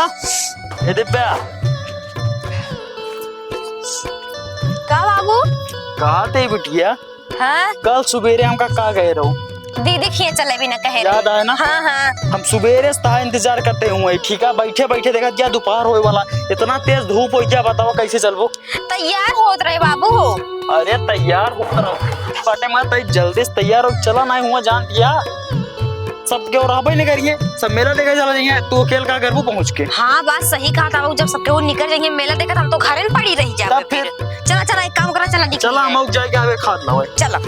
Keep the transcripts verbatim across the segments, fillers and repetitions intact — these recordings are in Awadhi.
ए दिव्या। का बाबू? कहाँ थे बिटिया? हाँ? कल सुबेरे हमका का कहे रहो? दीदी खिया चले भी ना कहे रहो। याद आए ना? हाँ, हाँ। हम सुबेरे से तहार इंतजार करते हुए, ठीक है? बैठे बैठे देखा क्या दोपहर होए वाला, इतना तेज धूप हो क्या बताओ, कैसे चलबो? तैयार होत रहे बाबू। अरे तैयार होत रहो। बाटे मैं तई जल्दी से तैयार हो चला ना हुआ जान दिया। सब केहू रहबे नहीं करिए, सब मेला देखे चला जाइए, तू अकेल का करबू पहुँच के। हाँ बात सही कहा था बाबू, जब सब केहू निकल जाइए मेला देखे तो हम तो घरे में पड़ी रही जाबे तब फिर? फिर। चला चला एक काम करा, चला निकल चला जाए। हम जाए के आवे खाद लावे। चला।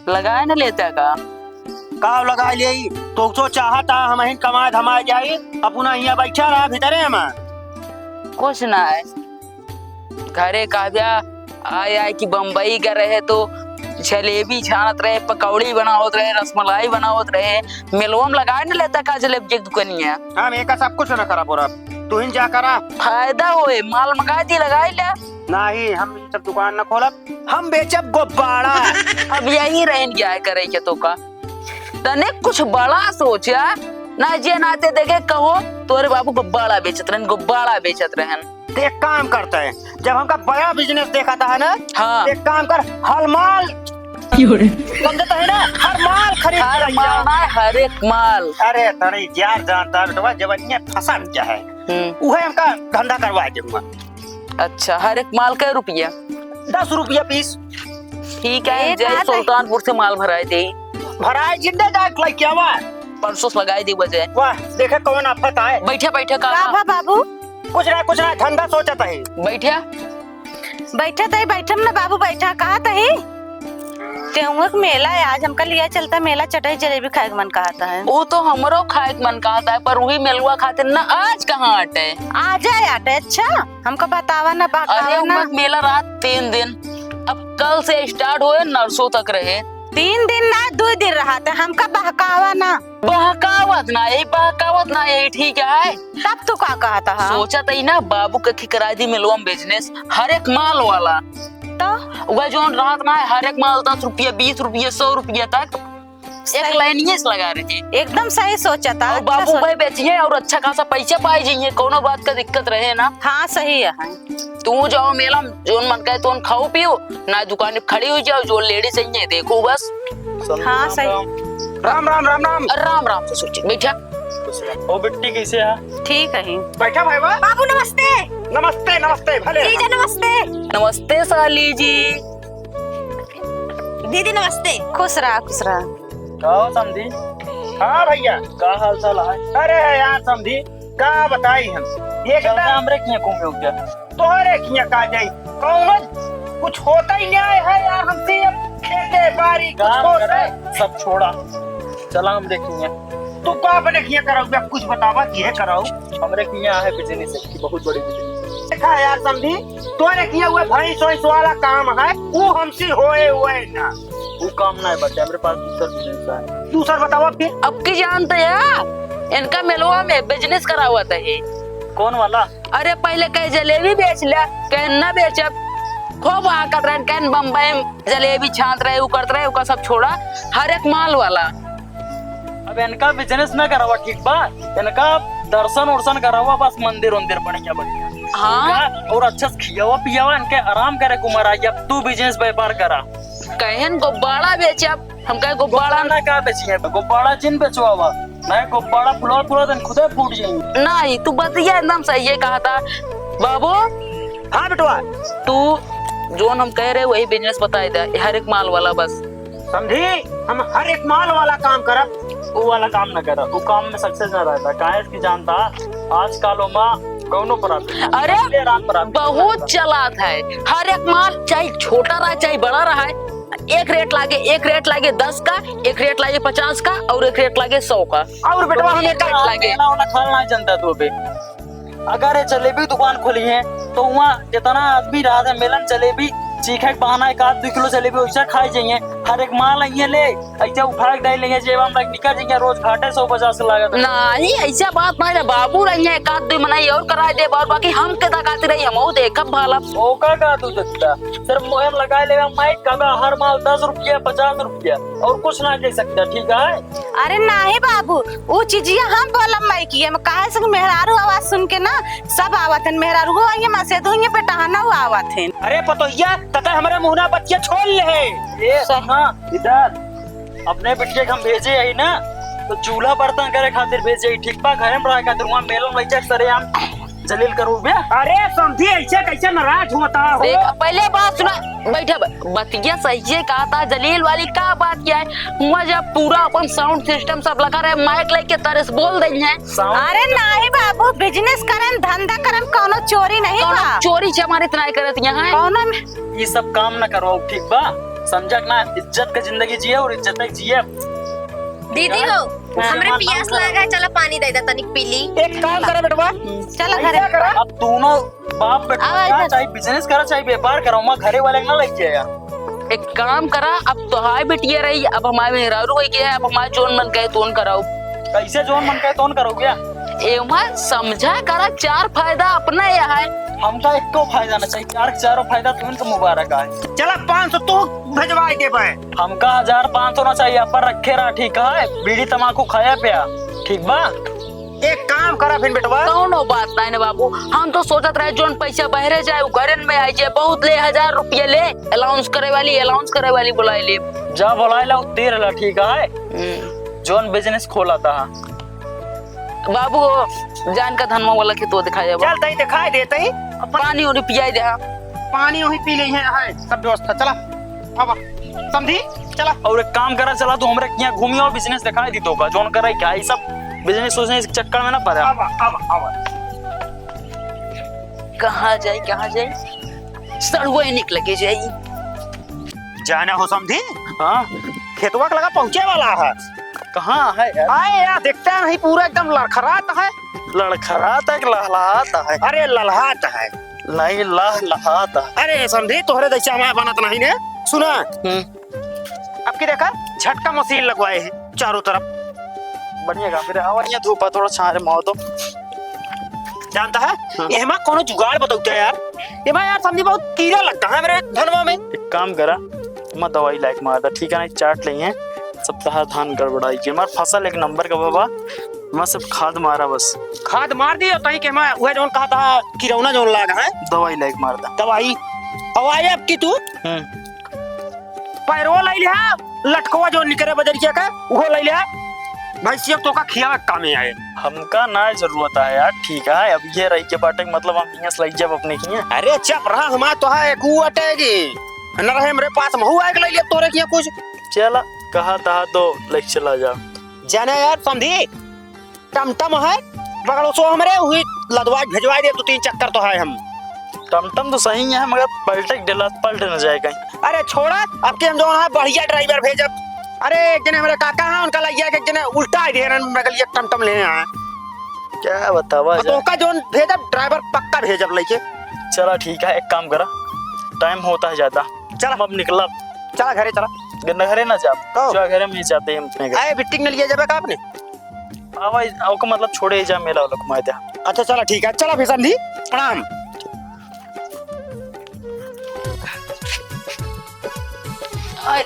लगाए न लेता का? का लगाए ले? तो, तो चाहता हम हिन कमाए धमाए जाई, अपना हियाँ बैठा रहा भीतरे में। कुछ ना है, घरे कहब्या आए आए कि बम्बई गए रहे तो जलेबी छानत रहे, पकौड़ी बनावत रहे, रसमलाई बनावत रहे, मेलवा में लगाए न लेता का जलेबी के दुकनिया? हम एका सब कुछ न करा बोरा, तू ही जा करा। फायदा होए, माल मंगाए दी लगाए ले। नहीं, हम ई सब दुकान न खोलब, हम बेचब गुब्बारा। अब यही रहन गया है करे के तो का। तने कुछ बड़ा सोचा, ना जे नाते देखे कहो, तोरे बाबू गुब्बारा बेचत रहन, गुब्बारा बेचत रहन। तो एक काम करते हैं, जब हमका बड़ा बिजनेस देखाता है ना, हाँ। एक काम कर, हलमाल, समझता है ना, हर माल खरीद हर के माल लेके आओ। ना, हर एक माल। अरे तनी यार जानता है बेटवा, जवनिया फंसा गया है, हम्म। उहे हमका धंधा करवा दूंगा। अच्छा, हर एक माल कै रुपया? दस रुपया पीस। ठीक है, एक जय बात है। सुल्तानपुर से माल भराए दे। भराए जिंदे जाए के लेके आवा। परसों से लगाए दे बजे। वाह, देखे कौन आफत आए। बैठे, बैठे का का? भा बाबू? कुछ ना, कुछ ना, धंधा सोचत है। बैठे। बैठे तही, बैठम ना बाबू, बैठा, कहा तही। तेहुआ के मेला है, आज हमका लिया चलता मेला, चटई जलेबी खाए के मन कहता है। वो तो हमरो खाए के मन कहता है, पर वही मेलुआ खातिर ना आज कहाँ अटे। आ जाए आटे, अच्छा, हमका बतावा ना, बहकावा अरे ना। उमर मेला रात तीन दिन, अब कल से स्टार्ट होए, नरसों तक रहे। तीन दिन ना, दो दिन रहा था, हमका बहकावा ना। बहकावत ना यही, बहकावत ना यही, ठीक है। तब तू का कहता है? सोचा तही ना, बाबू के खिकरा दी मेलवा में बिजनेस, हर एक माल वाला। तो? वह जौन रहत ना है, हर एक माल दस रुपया, बीस रुपया, सौ रुपया तक एक सही। लाइनिये से लगा रहे हैं। एकदम सही सोचा था, और अच्छा बाबू सोचा। भाई बेचिए और अच्छा खासा पैसा पाए जाइए, कोनो बात का दिक्कत रहे ना। हाँ, सही है। तू जाओ मेला में, जोन मन करे तोन खाओ पियो, ना दुकान पे खड़ी हुई जाओ, जो लेडीज चाहिए देखो बस। हाँ, सही। राम राम, राम राम। राम राम ससुर जी, बैठा। ओ बिट्टी, कैसे है? ठीक है। बैठा भाई बा। बाबू नमस्ते। नमस्ते, नमस्ते, भले। जीजा नमस्ते। नमस्ते साली जी। दीदी नमस्ते। खुश रहा, खुश रहा। का हो समधी? हाँ भैया। का हाल चाल है? अरे यार समधी, का बताई हम? ये चलता एकदम हमरे किया घूमे हो गया। तोहरे किया का जाई? कौनो कुछ होता ही न्याय है यार हमसे, अब खेते बारी कुछ काम होता करे, है। सब छोड़ा, चला हमरे किया। तू का अपने किया कराऊ, कुछ बतावा, किहे कराऊ? हमरे किया है बिजनेस, एक बहुत बड़ी बिजनेस। देखा यार समधी, तोरे किया हुआ भैंस वैंस वाला काम है, वो हमसे होए हुए ना। वो काम ना है बच्चा, हमरे पास दूसर बिजनेस है। दूसर बतावा फिर। अब की जानते हैं, इनका मेलवा में बिजनेस करावत है। कौन वाला? अरे पहले कहे जलेबी बेच ले, कहे ना बेचब। खूब बहाकत रहन, कहन बम्बई में जलेबी छानत रहे, उ करत रहे, ओका सब छोड़ा, हर एक माल वाला। अब इनका बिजनेस ना करावा, ठीक बा? इनका दर्शन उर्शन करावा, बस मंदिर उंदिर बढ़िया बढ़िया। हाँ। ठीक बा? और अच्छा से खियावा पियावा, इनके आराम करे के उमर आई, अब तू बिजनेस व्यापार करा। कहन गुब्बारा बेचब, हम कहे गुब्बारा गुब्बारा ना का बेचिए, गुब्बारा जिन बेचवावा, नहीं गुब्बारा फुला फुला दिन खुदे फूट जाएंगे। नहीं, तू बतिया एकदम सही है कहा था बाबू। हाँ बेटवा। तू जोन हम कह रहे वही बिजनेस बताए दे, हर एक माल वाला बस। समधी, हम हर एक माल वाला काम करब, वो वाला काम न करब, वो काम में सक्सेस न रहता। काहे कि जानता, आजकल ओमा कौनो प्राप्ति ना, अरे, पहले रात प्राप्ति बहुत रहता। चलात है, हर एक माल चाहे छोटा रहा चाहे बड़ा रहा है, एक रेट लागे, एक रेट लागे दस का, एक रेट लागे पचास का और एक रेट लागे सौ का। और बेटवा, हम एक रेट लागे। खाना वाला खाल ना जनता तू बे। अगर ये जलेबी दुकान खोली है, तो वहाँ जितना आदमी रहत है, मेलन जलेबी चीखे के बहाना एक आध दो किलो जलेबी वैसे खाई जाइए। हर एक माल आइए ले, ऐसे उठा के डाल लेंगे, जेब हम लग निकल जाइए, रोज घाटे सौ पचास लागत है। नहीं, ऐसा बात नहीं है बाबू, रही है एक आध दो मनई और कराए दे, और बाकी हम के तकाती रही, हम वो देखब भाला। ओका का तू देखता? सिर्फ मोहर लगाए लेगा माइक का बा, हर माल दस रुपया, पचास रुपया, और कुछ ना कह सकता, ठीक है? अरे नाही बाबू, ऊ चीजिया हम बोलब माइकिया में, काहे से कि मेहरारू आवाज सुन के ना सब आवत हन, मेहरारू आइए, मसेदू आइए, बेटहना आवत हन। अरे पतोहिया, तका हमरे मुहना बतिया छोड़ ले है। ए, स- हाँ, इधर अपने बिटिया के हम भेजे ही ना, तो चूल्हा बर्तन करे खातिर भेजे ही, ठीक बा? घरे में रहे खातिर, वहाँ मेलन वैसे सरेआम जलील करू बे। अरे समधी, ऐसे कैसे नाराज होता हो? देख, पहले बात सुना, बैठा ब-, बतिया सही से कहा था, जलील वाली का बात क्या है? हुआ जब पूरा अपन साउंड सिस्टम सब लगा रहे, माइक लेके तरस बोल देंगे। साउंड अरे सिस्टम। नाही बाबू, बिजनेस करन, धंधा करन, कौनो चोरी नहीं कौनो बा। चोरी से हमारे इतना ही करत यहाँ है। कौनो में ये सब काम ना करवाओ, ठीक बा? समझक ना, इज्जत का जिंदगी जिए और इज्जत तक जिए। दीदी हो, हाँ। हमरे पियास लागा है, चला पानी दे दे तनिक पी ली। एक काम करा बेटवा, चला ऐसा घरे। करा। अब दोनों बाप बेटा आओ, का इधर। चाहे बिजनेस करा, चाहे व्यापार करा, वहाँ घरे वाले ना लग जाएगा। एक काम करा, अब तो हाय बिटिया रही, अब हमारे मेहरारू हो गया है, अब हमारे जोन मन कहे तोन कराओ। कैसे जोन मन कहे तोन करो क्या? एमा समझा करा, चार फायदा अपना यह है। हमका एको फायदा ना चाहिए, चार के चारों फायदा तुमन के मुबारक आए। चला पाँच सौ तू भेजवाए के बे। हमका हजार पाँच सौ ना चाहिए, अपन रखे रहा, ठीक है? बीड़ी तमाकू खाया पिया, ठीक बा? एक काम करा फिर बेटवा। कौनो बात नहीं ना बाबू, हम तो सोचत रहे जोन पैसा बहरे जाए, उ घरन में आई जाए, बहुत ले हजार रुपया ले, अलाउंस करे वाली, अलाउंस करे वाली बुलाए ले। जा बुलाए ला, तेरे ला, ठीक है? हम्म। जोन बिजनेस खोला था। बाबू हो, जान का धनवा वाला खेतवा दिखाया बा। चल, तई दिखाई दे, तई। पानी उनी पियाई दे, हाँ। पानी उनी पी ले है, है सब व्यवस्था। चला, अब समधी, चला। और एक काम करा, चला तू हमरे यहाँ घूमी और बिजनेस दिखाई दी तो का, जोन करे क्या, ये सब बिजनेस उजनेस के चक्कर में ना पड़ा। अब, अब, अब। कहाँ जाई, कहाँ जाई? सड़ुआ ही निकल के जाई। जाना हो समधी? हाँ? खेतवा के लगा पहुँचे वाला है। कहाँ है यार? आए यार, देखता नहीं, पूरा एकदम लड़खड़ात है। लड़खड़ात है कि लहलहात है? अरे लहलहात है। नहीं, लहलहात है। अरे समधी, तोहरे जैसे हमारे बनत नहीं ने। सुना, हम्म। अब की देखा, झटका मशीन लगवाए हैं चारों तरफ। बढ़िया काम करे। आवा, यहाँ धूप है, थोड़ा छाँह रे माओ तो। जानता है, हाँ। एमा कोनो जुगाड़ बतौते यार। एमा यार समधी बहुत कीड़ा लगता है मेरे धनवा में। एक काम करा, मैं दवाई लायक मार दा, ठीक है ना? चाट लेंगे, सब तहार धान गड़बड़ाई के। हमार फसल एक नंबर का बाबा, मैं सब खाद मारा बस। खाद मार दियो तहीं के मैं वह जोन कहा था किरौना जोन लाग है। दवाई लायक मार दा। दवाई। अब आए अब की तू? हम्म। पैरो लइ लिहा, लटकवा जो निकरे बजरिया का, उहो लइ लिहा। भैंसिया तोका खियावे के कामे आए। हमका ना जरूरत है यार, ठीक है, अब ये रही के बाटे के मतलब हम हियां से लइ जाब अपने किया। अरे चुप रहा, हमार तो है एक अटेगी। न रहे हमरे पास, महू आए के लइ लिया तोरे किया कुछ। चला, कहा तहा तो लइ चला जा। जाने यार समधी, टमटम है, बगड़ोसो हमरे, उही लदवाइ भेजवाइ दे, दो तीन चक्कर तो है हम। टमटम तो सही है, मगर पलटे के डेला पलट न जाए कहीं। अरे छोड़ा, अब के हम जौन है बढ़िया ड्राइवर भेजब। अरे एक जने हमरे काका हैं, उनका लइया के एक जने उल्टा ही ढेरन में गलिया टमटम लेने आए। क्या बतावा और जाए? तोका जौन भेजब, ड्राइवर पक्का भेजब लइके। चला ठीक है, एक काम करा, टाइम होता है ज्यादा। चला। हम अब निकला। चला घरे चला। घरे ना जा, तो? जो घरे में जाते हैं अपने घर। आए बिट्टी के लिए जाबे का अपने? आवा, ओके, मतलब, छोड़े जा, मेला वाला घुमाए दे। अच्छा, चला, ठीक है, चला फिर समधी, प्रणाम। और,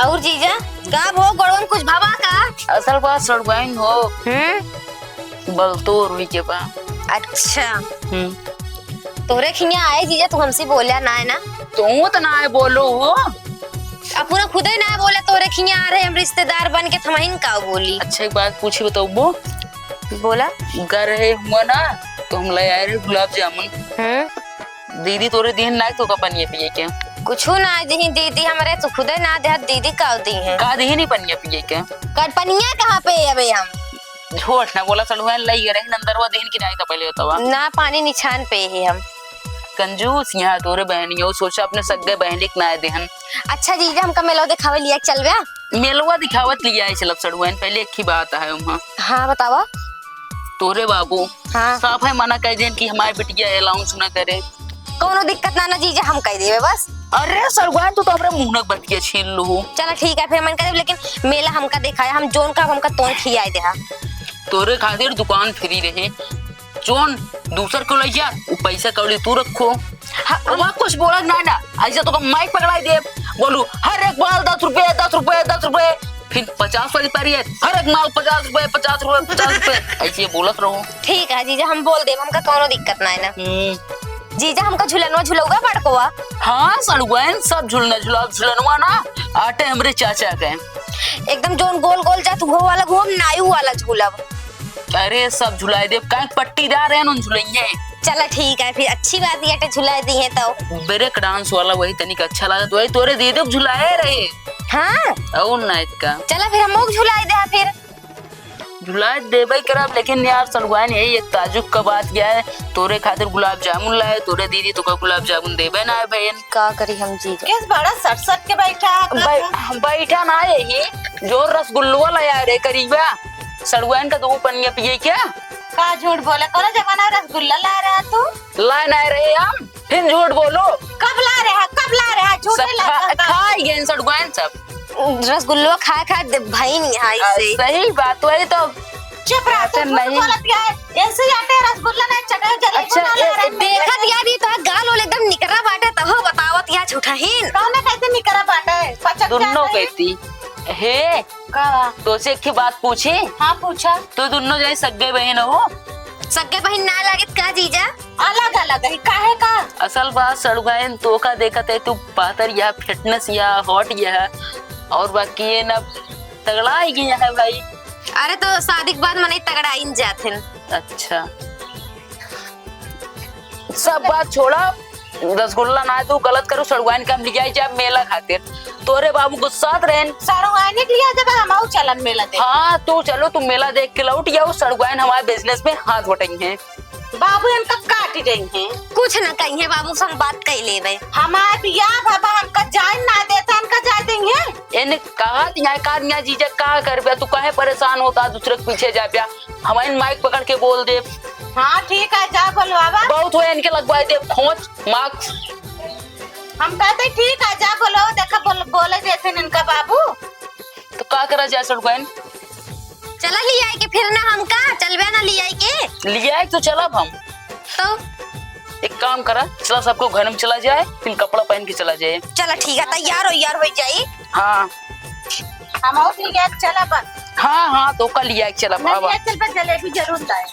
और जीजा, का भो, गोड़वन कुछ भवा का? असल बात सड़ुआइन हो। हम्म? बलतोर हुई के बा। अच्छा। हम्म। तोहरे खिया आए जीजा, तू हमसे बोल्या ना है ना? तू तो ना है बोलो हो। अब पूरा खुदे ना बोले, तोरे खिया आ रहे हम रिश्तेदार बन के, थमहिन का बोली। अच्छा, एक बात पूछी, बताओ बो। बोला। घर है हुआ ना, तो हम ले आए रहे गुलाब जामुन। हम्म। दीदी तोरे दिहन ना, तो का पनिया पिए के? कुछू ना दिही दीदी हमरे, तो खुदे ना दे, दीदी का दी है? का दिही नहीं पनिया पिए के? कर पनिया कहाँ पे अबे हम? झूठ ना बोला, सड़ुआ लई रहे नंदरवा दिहन की नहीं तो पहले बतावा। ना, पानी निछान पे ही हम। कंजूस, यहाँ तोरे बहनियों, सोचा अपने सग्गे बहनी के ना देहन। अच्छा जीजा, हमका मेलवा दिखावे लिया चलबे? मेलवा दिखावत लिया है, चलब सड़ुआइन, पहले एक ही बात है वहाँ। हाँ, बतावा। तोरे बाबू हाँ। साफ है मना कइ देन कि हमार बिटिया announce न करे। कौनो दिक्कत ना, ना जीजा, हम कइ देबे बस। अरे सड़ुआइन, तू तो हमरे मुँह नक बतिया छीन लू। चला ठीक है, फिर हम कइ देबे, लेकिन मेला हमका देखाया, हम जौन का हमका तोन खियाए देहा। तोरे खातिर दुकान free रहे, जौन दूसर को लइ जा, उ पैसा कौड़ी तू रखो। हाँ, अब कुछ बोलत ना, ना, ऐसे तो माइक पकड़ाई दे, बोलू हर एक माल दस रुपये, दस रुपये, दस रुपये, फिर पचास वाली पारी है, हर एक माल पचास रुपये, पचास रुपये, पचास रुपये, ऐसे बोलत रहो। ठीक है जीजा, हम बोल देब, हमका कौनो दिक्कत ना है ना। हम्म। जीजा, हमका झुलनवा झुलौगा बड़कवा। हाँ सड़ुआइन, सब झुलना झुला, झुलनवा ना आटे हमरे चाचा के। एकदम जौन गोल गोल जात उहो वाला घूम, नायू वाला झूलब। अरे सब झुलाए देब, काहे पट्टीदार है न झुलइये। चला ठीक है, फिर अच्छी बात ये झुलाए दी है तो। Break dance वाला वही तनिक अच्छा लागत, वही तोरे दीदी के झुलाए रहे। हाँ। और ना इतका। चला फिर हम लोग झुलाए दे फिर। झुलाए देबे करब, लेकिन यार सड़ुआइन, यही एक ताजुब का बात यह है, तोरे खातिर गुलाब जामुन लाए, तोरे दीदी तोका गुलाब जामुन देबे ना है बहन। का करी हम जीजा? केस बड़ा सट सट के बैठा है अपना बै-, फोन। बैठा ना यही, जो रसगुल्लवा लाया रे करीबा, सड़ुआइन का दो पनिया पिए क्या? का झूठ बोले, कौन जमाना में रसगुल्ला ला रहा तू? लाए ना रहे हम, फिर झूठ बोलो। कब ला रहा, कब ला रहा, झूठे सब ला खा, रहा। खाई गए सड़ुआइन सब। रसगुल्ला खा खा दे-, भईन यहाँ आ, इससे। सही बात, वही तो। चुप रहा, तू बातें झूठ नहीं। बोलत है। ऐसे ही आटे रसगुल्ला नहीं चटे, जलेबी अच्छा, ना ए, ला रहे ए, हैं। देखत यार, ये तो गाल वाले एकदम निकरा बाटे, तहो बतावत या झूठहीन। कौन कहते निकरा बाटे? पचक दुन्नो जाते हैं। कहती, हे, का? तोसे एक ठे बात पूछी? हाँ, पूछा। तो दुन्नो जाई सग्गे बहिन हो? सग्गे बहिन ना लागित का जीजा? अलग अलग है, काहे का? असल बात सड़ुआइन तोका देखत है, तू पातर या fitness या hot या है, और बाकी ये ना तगड़ा ही गया है भाई। अरे तो शादी के बाद मनई तगड़ाइन जात हैं। अच्छा, सब बात छोड़ा, रसगुल्ला ना तू गलत करू, सड़ुआइन के हम लियाई जाब मेला खातिर। तोरे बाबू गुस्सात रहेन। सड़ुआइन के लिया जब हम आऊ चलन मेला देख। हाँ, तू चलो, तू मेला देख के लौट जाओ, सड़ुआइन हमारे business में हाथ बटइहें। बाबू इनका काट देइहें। कुछ न कहिए बाबू, हम बात कइ लेबे। हमार बियाह भवा, हमका जाए ना देता, इनका जाए देइहें। इन्हें कहा दिया, का दिया जीजा, का करबे? तू काहे परेशान होता, दूसरे के पीछे जा प्या? हमारे माइक पकड़ के बोल दे। हाँ, ठीक है, जा बोलवावा। बहुत हो इनके लगवाए दे खोंच, मास्क। हम कहते, ठीक है, जा बोलो, देखा, बोल-, बोले जैसे इनका बाबू। तो का करा जाए सड़ुआइन? चला लियाई के फिर ना हमका, चलबे ना लियाई के। लियाई तो चलब हम। तो? एक काम करा, चला सबको घर में चला जाए, फिर कपड़ा पहन के चला जाए। चला ठीक है, तैयार हो, यार हो जाई। हाँ। हम और ठीक है, चला बस। हाँ, हाँ, तो कल लियाई के चलब, नहीं, अब। ये चल पर जलेबी जरूर लाए।